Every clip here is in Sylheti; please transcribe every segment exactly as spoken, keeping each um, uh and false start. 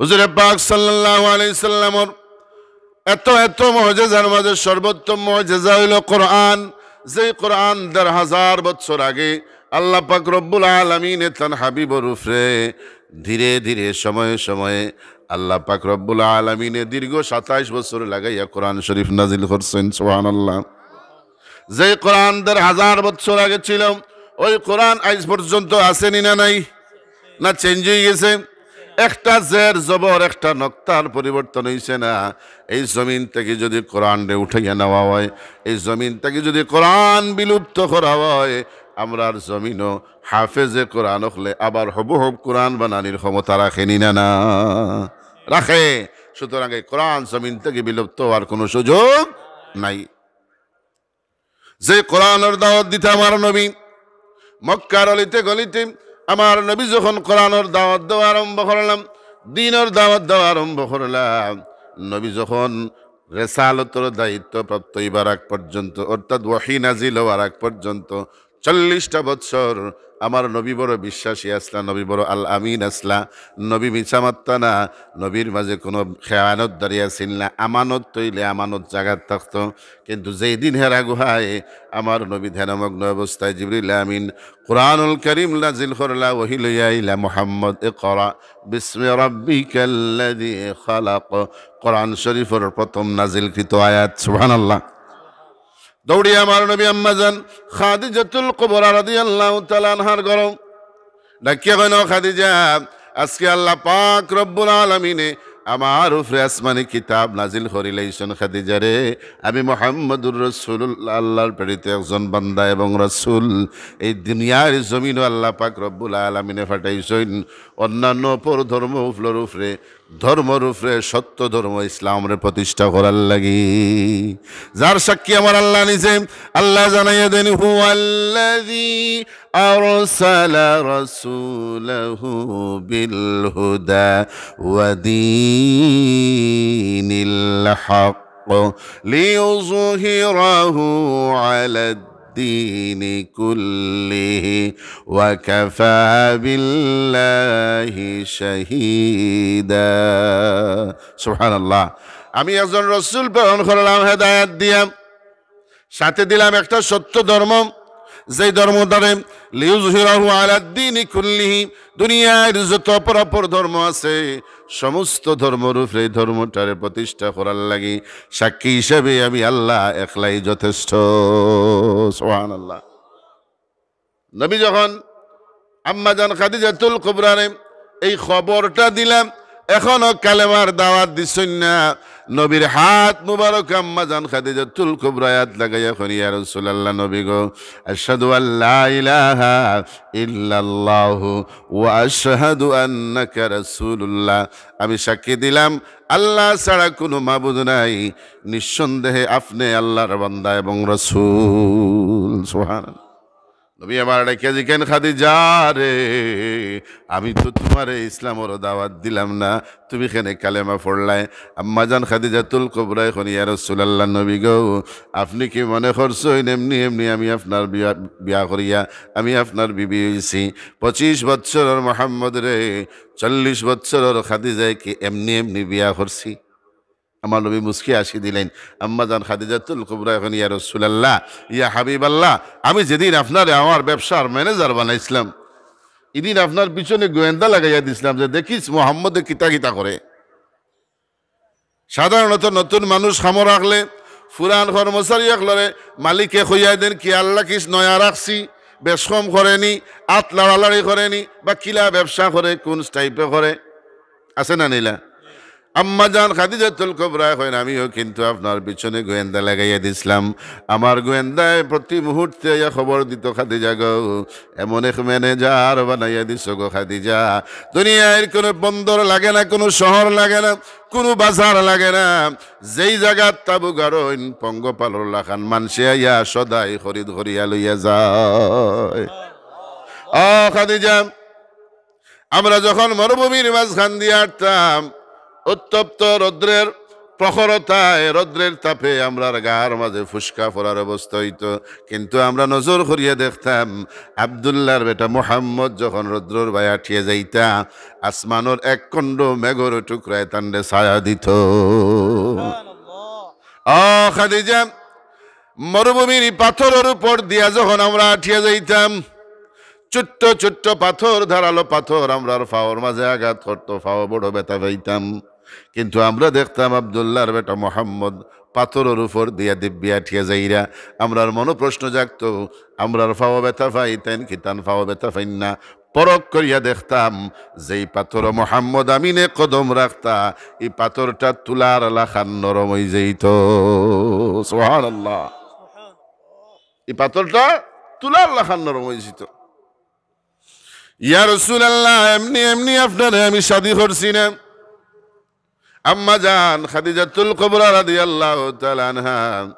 হুজুরে পাক সাল্লাল্লাহু আলাইহি সাল্লামর এত এত মুজিজার মাঝে সর্বোত্তম মুজিজা অইলো কোরআন। যেই কোরআন দেড় হাজার বছর আগে আল্লাহ পাক রব্বুল আলামিনে তান হাবিবর উপরে ধীরে ধীরে সময়ে সময়ে আল্লাহ পাক রব্বুল আলামিনে দীর্ঘ সাতাইশ বছর লাগাইয়া কোরআন শরীফ নাজিল করছেন। সুবহানাল্লাহ। যেই কোরআন দেড় হাজার বছর আগে ছিল, ওই কোরআন আইজ পর্যন্ত আছে নি না নাই? না চেঞ্জ অই গেছে? একটা জের জবর, একটা নক্তার পরিবর্তন অইছে না? এই জমিন থাকি যদি কোরআনরে উঠাইয়া নেওয়া হয়, এই জমিন থাকি যদি কোরআন বিলুপ্ত করা হয়, আমরার জমিনও হাফেজে কোরআন অকলে আবার হুবহুব কোরআন বানানির ক্ষমতা রাখে নি না, না রাখে? সুতরাং এই কোরআন জমিন থাকি বিলুপ্ত হওয়ার কোনো সুযোগ নাই। যে কোরআনর দাওয়াত দিতা আমার নবী, মক্কার অলিতে গলিতে আমার নবী যখন কোরআনর দাওয়াত দেওয়া আরম্ভ করলা, দ্বীনর দাওয়াত দেওয়া আরম্ভ করলা, নবী যখন রেসালতর দায়িত্ব প্রাপ্ত হইবার আগ পর্যন্ত, অর্থাৎ ওহী নাজিল হওয়ার আগ পর্যন্ত চল্লিশটা বৎসর আমার নবী বড় বিশ্বাসী আছলা, নবী বড় আল আমিন আছলা, নবী মিছা মাততা না, নবীর মাঝে কোনো খেয়ানতদারি আছিল না। আমানত অইলে আমানত জাগাত থাকতো, কিন্তু যেই দিন হেরা গুহায় আমার নবী ধ্যানমগ্ন অবস্থায় জিবরিল আমিন কোরআনুল করিম নাজিল করলা, ওহী লইয়া আইলা, মুহাম্মদ, ইকরা বিসমি রাব্বিকাল্লাযী খালাক, কোরআন শরীফর প্রথম নাজিলকৃত আয়াত। সুবহানাল্লাহ। দৌড়িয়া আমার নবী আম্মাজান খাদিজাতুল কুবরা রাদিয়াল্লাহু তাআলা আনহার ঘরো ডাকিয়া কইন, "ও খাদিজা, আজকে আল্লাহ পাক রব্বুল আলামিনে আমার উপরে আসমানি কিতাব নাজিল করিলাইছন খাদিজা রে। আমি মুহাম্মদুর রাসূলুল্লাহ, আল্লাহর প্রেরিত একজন বান্দা এবং রাসূল। এই দুনিয়ার জমিনও আল্লাহ পাক রব্বুল আলামিনে পাঠাইছইন। অন্যান্য অপর ধর্ম অকলর উপরে, ধর্মর উপরে সত্য ধর্ম ইসলামরে প্রতিষ্ঠা করার লাগি।" যার সাক্ষী আমার আল্লাহ নিজে। আল্লাহ জানাইয়া দেন, "হুয়াল্লাযী আরসালা রাসূলাহু বিল হুদা ওয়া দীনিল হক লিইয়ুযহিরাহু আলাদ দীনি কুল্লিহি ওয়া কাফা বিল্লাহি শাহীদা।" সুবহানাল্লাহ। আমি একজন রসুল প্রেরণ করলাম হেদায়েত দিয়া, সাথে দিলাম একটা সত্য ধর্ম, যেই ধর্ম দ্বারা লিইয়ুযহিরাহু আলাদ দীনি কুল্লিহি, দুনিয়ার যত অপর অপর ধর্ম আছে, সমস্ত ধর্মর উপরে এই ধর্মটারে প্রতিষ্ঠা করার লাগি সাক্ষী হিসাবে আমি আল্লাহ একলাই যথেষ্ট। সুবহানাল্লাহ। নবী যখন আম্মাজান খাদিজাতুল কুবরারে এই খবরটা দিলা, এখনো কালেমার দাওয়াত দিছইন না। নবীর হাত মুবারক আম্মাজান খাদিজাতুল কুবরায় আত লাগাইয়া কইন, "ইয়া রাসূলুল্লাহ, নবী গো, আশহাদু আল্লা ইলাহা ইল্লাল্লাহু ওয়া আশহাদু আন্নাকা রাসূলুল্লাহ। আমি সাক্ষী দিলাম আল্লাহ ছাড়া কোনো মাবুদ নাই, নিঃসন্দেহে আপনি আল্লাহর বান্দা এবং রাসূল।" সুবহানাল্লাহ। নবী আমার ডাকিয়া জিকাইন, "খাদিজা রে, আমি তো তুমারে ইসলামর দাওয়াত দিলাম না, তুমি কেনে কালেমা পড়লায়?" আম্মাজান খাদিজাতুল কুবরায় কইন, "ইয়া রাসূলুল্লাহ, নবী গো, আপনি কি মনে করছইন এমনি এমনি আমি আপনার বিয়া, বিয়া করিয়া আমি আপনার বিবি অইছি? পঁচিশ বৎসরর মোহাম্মদরে চল্লিশ বৎসরর খাদিজায় কি এমনি এমনি বিয়া করছি?" আমার নবী মুচকি হাসি দিলেন। আম্মাজান খাদিজাতুল কুবরায় কইন, "ইয়া রাসূলুল্লাহ, ইয়া হাবিবাল্লাহ, আমি যেদিন আপনারে আমার ব্যবসার ম্যানেজার বানাইছিলাম, ইদিন আপনার পিছনে গোয়েন্দা লাগাইয়া দিছিলাম যে দেখিস মোহাম্মদে কিতা কিতা করে।" সাধারণত নতুন মানুষ কামো রাখলে পুরান কর্মচারী অকলরে মালিকে কইয়া দেন, "কি আল্লাহ কিস নয়া রাখছি, বেশ কম করেনি, আত লাড়ালাড়ি করেনি, বা কিলা ব্যবসা করে, কোন টাইপে করে।" আছে না নিলা? আম্মাজান খাদিজাতুল কুবরায় কইন, "আমিও কিন্তু আপনার পিছনে গোয়েন্দা লাগাইয়া দিছিলাম। আমার গোয়েন্দায় প্রতি মুহূর্তে আইয়া খবর দিত, 'খাদিজা গো, এমন এক ম্যানেজার বানাইয়া দিছো গো খাদিজা, দুনিয়ার কোনো বন্দর লাগে না, কোনো শহর লাগে না, কোনো বাজার লাগে না, যেই জাগাত তাবু গাড়ইন পঙ্গপালর লাখান মানষে আইয়া সদাই খরিদ করিয়া লইয়া যায়।'" ও খাদিজা, আমরা যখন মরুভূমির মাঝখান দিয়া আটতাম, উত্তপ্ত রৌদ্রের প্রখরতায় রৌদ্রের তাপে আমরার গার মাঝে ফুসকা পড়ার অবস্থা অইতো, কিন্তু আমরা নজর করিয়া দেখতাম, আব্দুল্লাহর বেটা মুহাম্মদ যখন রৌদ্রর বায় আটিয়া যাইতা, আসমানর এক খণ্ড মেঘর টুকরায় তানরে ছায়া দিত। ও খাদিজা, মরুভূমির পাথরর উপর দিয়া যখন আমরা আটিয়া যাইতাম, ছোট্ট ছোট্ট পাথর, ধারালো পাথর আমরার পাওর মাঝে আঘাত করতো, পাও বড় ব্যথা পাইতাম। কিন্তু আমরা দেখতাম আব্দুল্লাহর বেটা মোহাম্মদ পাথরর উপর দিয়া দিব্যি আটিয়া যাইরা। আমরার মনো প্রশ্ন জাগতো, আমরার পাও ব্যথা পাইতেন কি তান পাও ব্যথা পাইন না? পরখ করিয়া দেখতাম, যেই পাথরো মোহাম্মদ আমিনে কদম রাখতা, ই পাথরটা তুলার লাখান নরম অইযাইতো। সুবহানাল্লাহ। ই পাথরটা তুলার লাখান নরম অইযাইতো। ইয়া রাসূলুল্লাহ, এমনি এমনি আপনারে আমি শাদী করছি না। আম্মা জান খাদিজাতুল কুবরা রাদিয়াল্লাহু তাআলা আনহা,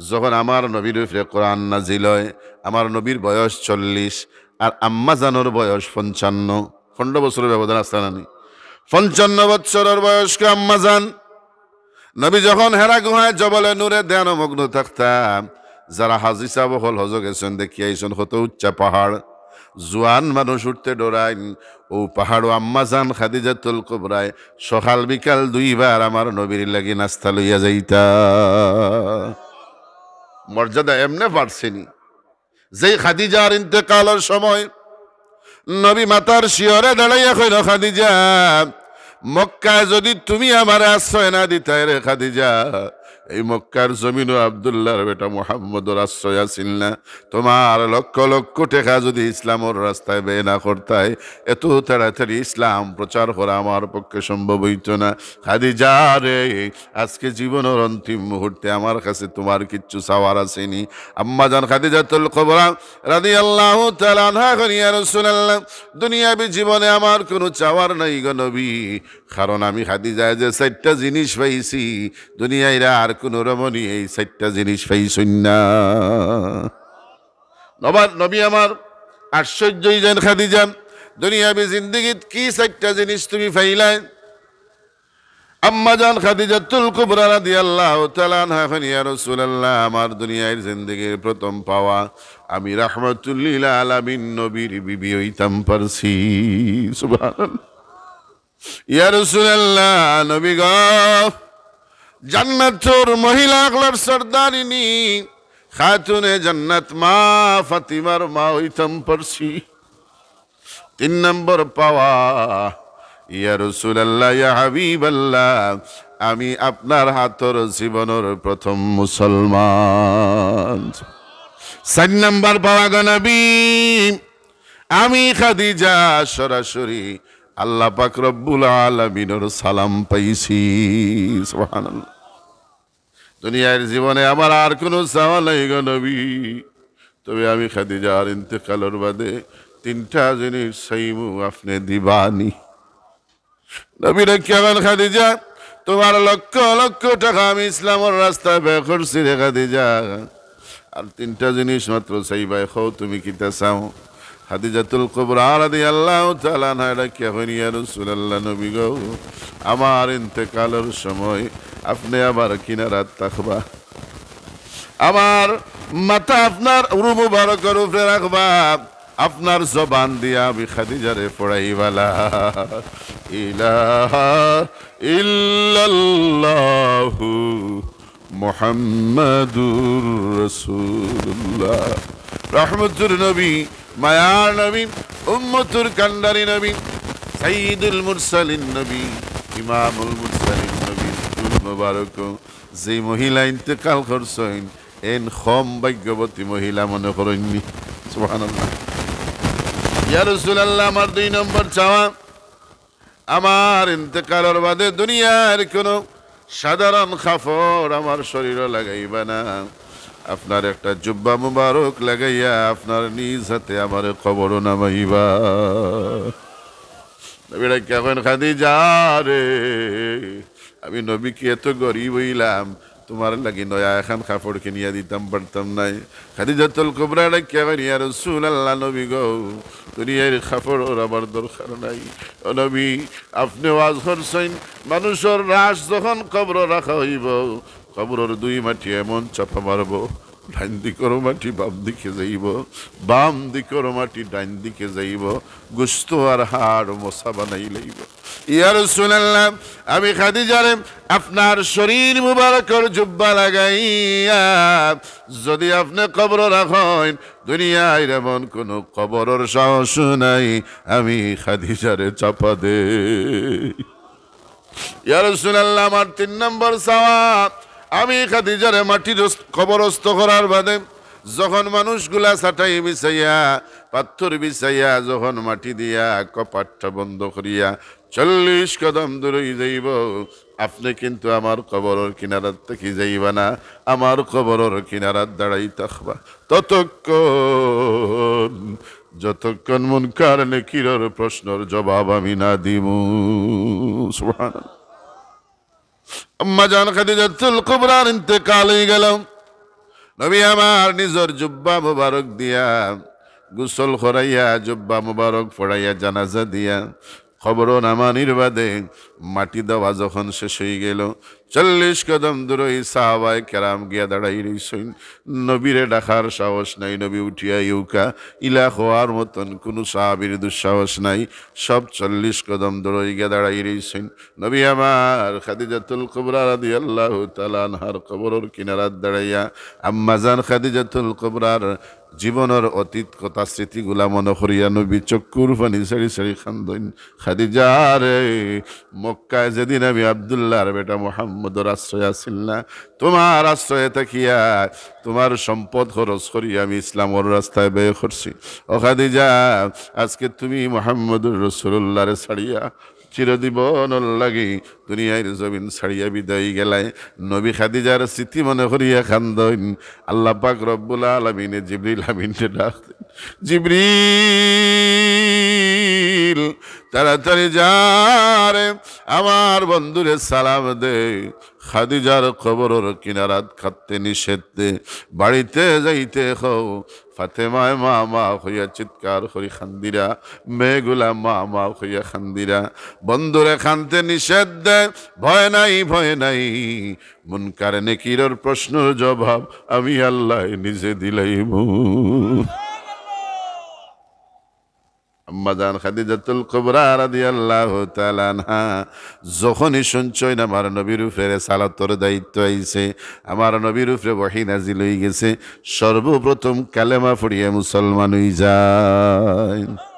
যখন আমার নবীর উপরে কোরআন নাজিল অয়, আমার নবীর বয়স চল্লিশ, আর আম্মা জানর বয়স পঞ্চান্ন, পনেরো বছরর ব্যবধান আছে না নি? পঞ্চান্ন বছরর বয়স্ক আম্মা জান, নবী যখন হেরা গুহায় জবলে নূরে ধ্যানমগ্ন থাকতা, যারা হাজী সাব অকল হজো গেছইন, দেখিয়া আইছইন কত উচ্চা পাহাড়, জুয়ান মানুষ উঠতে ডরাইন। অউ পাহাড়ো আম্মা জান খাদিজাতুল কুবরায় সকাল বিকাল দুইবার আমার নবীর লাগি নাস্তা লইয়া যাইতা। মর্যাদা এমনে বাড়ছে নি। যেই খাদিজার ইন্তেকালর সময় নবী মাতার শিয়রে দাঁড়াইয়া কইন, "খাদিজা, মক্কায় যদি তুমি আমারে আশ্রয় না দিতায় রে খাদিজা, এই মক্কার জমিনো আব্দুল্লাহর বেটা মুহাম্মদর আশ্রয় আছিল না। তোমার লক্ষ লক্ষ টেকা যদি ইসলামর রাস্তায় ব্যয় না করতায়, এত তাড়াতাড়ি ইসলাম প্রচার করা আমার পক্ষে সম্ভব অইতো না। খাদিজা রে, আজকে জীবনর অন্তিম মুহূর্তে আমার কাছে তোমার কিচ্ছু চাওয়ার আছে নি।" আম্মা জান খাদিজাতুল কুবরা রাদিয়াল্লাহু তাআলা আনহা কইন, "ইয়া রাসূলুল্লাহ, দুনিয়াবি জীবনে আমার কুনু চাওয়ার নাই গো নবী, কারণ আমি খাদিজায় যে চাইরটা জিনিস পাইছি, দুনিয়ার আর কুনু রমণী এই চাইরটা জিনিস পাইছইন না।" নবার নবী আমার আশ্চর্য অইযাইন, "খাদিজা, দুনিয়াবি জিন্দেগিত কি চাইরটা জিনিস তুমি পাইলায়?" আম্মা জান খাদিজাতুল কুবরা রাদিয়াল্লাহু তাআলা আনহা কইন, "ইয়া রাসূলুল্লাহ, আমার দুনিয়ার জিন্দেগির প্রথম পাওয়া, আমি রাহমাতুল লিল আলামিন নবীর বিবি অইতাম পারছি।" সুবহানাল্লাহ। "ইয়া রাসূলুল্লাহ, নবী গো, জান্নাতর মহিলা অকলর সর্দারিনী, খাতুনে জান্নাত মা ফাতিমার মা অইতাম পারছি।" তিন নম্বর পাওয়া, ইয়া রাসূলুল্লাহ, ইয়া হাবিবাল্লাহ, আমি আপনার হাতর জীবনর প্রথম মুসলমান। চাইর নম্বর পাওয়া গো নবী, আমি খাদিজা সরাসরি আল্লাহ পাক রব্বুল আলামিনর সালাম পাইছি। সুবহানাল্লাহ। দুনিয়ার জীবনে আমার আর কুনু চাওয়া নাই গো নবী, তবে আমি খাদিজার ইন্তেকালর বাদে তিনটা জিনিস চাইমু, আপনে দিবানি? নবী ডাকিয়া কইন, "খাদিজা, তোমার লক্ষ লক্ষ টেকা আমি ইসলামর রাস্তায় ব্যয় করছি রে খাদিজা, আর তিনটা জিনিস মাত্র চাইবায়, কও তুমি কিতা চাও?" খাদিজাতুল কুবরা রাদিয়াল্লাহু তাআলা আনহা ডাকিয়া কইন, "ইয়া রাসূলুল্লাহ, নবী গো, আমার ইন্তেকালর সময় আপনে আমার কিনারাত থাকবা, আমার মাথা আপনার উরু মুবারকর উপরে রাখবা, আপনার জবান দিয়া আমি খাদিজারে পড়াইবা লা ইলাহা ইল্লাল্লাহু মুহাম্মাদুর রাসূলুল্লাহ।" রহমতুর নবী, মায়ার নবী, উম্মতুর কান্ডারি নবী, সাইয়্যিদুল মুরসালিন নবী, ইমামুল মুরসালিন নবী, চুল মুবারক, যেই মহিলা ইন্তেকাল করছইন, এন কম ভাগ্যবতী মহিলা মনে করইননি। সুবহানাল্লাহ। ইয়া রাসূলুল্লাহ, আমার দুই নম্বর চাওয়া, আমার ইন্তেকালর বাদে দুনিয়ার কুনু সাধারণ কাপড় আমার শরীরো লাগাইবা না, আপনার একটা জুব্বা মুবারক লাগাইয়া আপনার নিজ হাতে আমারে কবরো নামাইবা। নবী ডাকিয়া কইন, "খাদিজা রে, আমি নবী কি এত গরিব অইলাম? তুমার লাগি নয়া এখান কাপড় কিনিয়া দিতাম পারতাম নায়। খাদিজাতুল কুবরা ডাকিয়া কইন, ইয়া রাসুলাল্লাহ, নবী গো, দুনিয়ার কাপড়র আমার দরকার নাই। ও নবী, আপনে ওয়াজ করছইন, মানুষর লাশ যখন কবরো রাখা অইবো, কবরর দুই মাটি এমন চাপা মারবো, ডাইন দিকর মাটি বাম দিকে যাইবো, বাম দিকর মাটি ডাইন দিকে যাইবো, গোস্ত আর হাড় মশা বানাই লইবো। ইয়া রাসুলাল্লাহ, আমি খাদিজারে আপনার শরীর মুবারকর জুব্বা লাগাইয়া যদি আপনে কবরো রাখইন, দুনিয়ার এমন কুনু কবরর সাহস নাই আমি খাদিজারে চাপা দেই। ইয়া রাসুলাল্লাহ, আমার তিন নম্বর চাওয়া, আমি খাদিজারে মাটির অস-, কবরস্থ করার বাদে যখন মানুষগুলা চাটাই বিছাইয়া, পাথর বিছাইয়া, যখন মাটি দিয়া কপাটটা বন্ধ করিয়া চল্লিশ কদম দূরই যাইবো, আপনে কিন্তু আমার কবরর কিনারাত থাকি যাইবা না, আমার কবরর কিনারাত দাঁড়াই থাকবা। ততক্ষণ, যতক্ষণ মুনকার নেকিরর প্রশ্নর জবাব আমি না দিমু। সুবহানাল্লাহ। আম্মা জান খাদিজাতুল কুবরার ইন্তেকাল অই গেল। নবী আমার নিজর জুব্বা মুবারক দিয়া, গোসল করাইয়া, জুব্বা মুবারক পড়াইয়া, জানাজা দিয়া, কবরো নামানির বাদে মাটি দেওয়া যখন শেষ অই গেল, চল্লিশ কদম দূরই সাহাবায়ে কেরাম গিয়া দাঁড়াই রইছইন। নবীরে ডাকার সাহস নাই, নবী উঠিয়া ইউকা ইলা কওয়ার মতন কুনু সাহাবীর দুঃসাহস নাই। সব চল্লিশ কদম দূরই গিয়া দাঁড়াই রইছইন। নবী আমার খাদিজাতুল কুবরা রাদিয়াল্লাহু তাআলা আনহার কবরর কিনারাত দাঁড়াইয়া আম্মা জান খাদিজাতুল কুবরার জীবনর অতীত কথা, স্মৃতিগুলা মনো করিয়া নবী চক্ষুর পানি ছাড়ি ছাড়ি কান্দইন। খাদিজা রে, মক্কায় যেদিন আমি আব্দুল্লাহর বেটা মুহাম্মদর আশ্রয় আছিল না, তুমার আশ্রয়ে থাকিয়া, তুমার সম্পদ খরচ করিয়া আমি ইসলামর রাস্তায় ব্যয় করছি। ও খাদিজা, আজকে তুমি মুহাম্মদুর রাসূলুল্লাহরে ছাড়িয়া চিরজীবনর লাগি দুনিয়ার জমিন ছাড়িয়া বিদায় গেলায়। নবী খাদিজার স্মৃতি মনো করিয়া কান্দইন। আল্লাহ পাক রব্বুল আলামিনে জিবরিল আমিনরে ডাক দেইন, "জিবরিল, তাড়াতাড়ি যা রে, আমার বন্ধুরে সালাম দে, খাদিজার কবরর কিনারাত কাঁদতে নিষেধ দে, বাড়িতে যাইতে কও।" ফাতেমায় মা মা কইয়া চিৎকার করি কান্দিরা, মেয়েগুলা মা মা কইয়া কান্দিরা। বন্ধুরে কানতে নিষেধ দে, ভয় নাই, ভয় নাই, মুনকার নেকিরর প্রশ্নর জবাব আমি আল্লায় নিজে দিলাইমু। আম্মা জান খাদিজাতুল কুবরা রাদিয়াল্লাহু তাআলা আনহা যখনই শুনছইন আমার নবীর উপরে রিসালাতর দায়িত্ব আইছে, আমার নবীর উপরে ওহী নাজিল অই গেছে, সর্বপ্রথম কালেমা পড়িয়া মুসলমান অই যাইন।